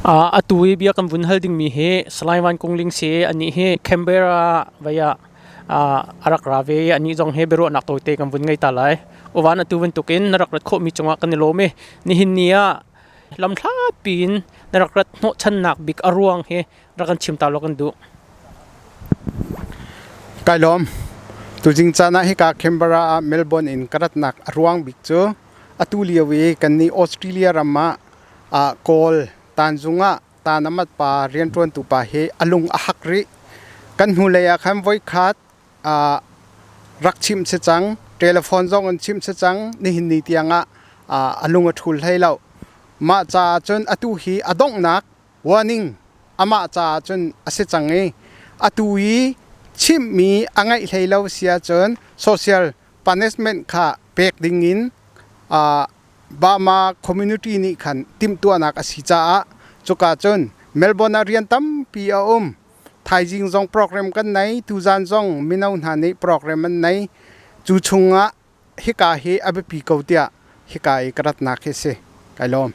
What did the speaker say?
Atu i bia kan vun hal dingmi hi Salai Van Kung Ling si. Anih hi Canberra vei ah a rak ra ve i anih zong hi biaruahnak tawite kan vun ngei ta lai. Uvan atu bantukin na rak rat khawhmi cungah kan i lawm i nihin ni ah lamhlatpi in na rak rat hnawhchannak bik a ruang hi rak kan chim ta law kan duh. Kai lawm. Tuzing caan ah hika Canberra ah Melbourne in ka ratnak a ruang bik cu atu lio i kannih Australia ram ah Kawl tanzung ah tanamat pa rianṭuantu pa hi a lung a hak rih. Kan hnulei ah khan voikhat rak chimh si cang, telephone zong in chimh si cang, nihin ni tiangah a lung a ṭhul hlei lo. Mah caah cun atu hi a donghnak warning amah caah cun a si cang i atu i chimhmi a ngaih hlei lo si ahcun social punishment kha pek ding in Burma community nih khan timhtuahnak a si caah cuka cun Melbourne ah rian tampi a um. Thaizing zong program kan nei, tuzan zong mino hna nih program an nei. Cu chungah hika hi a biapi ko tiah hika i ka ratnak hi si. Kai lawm.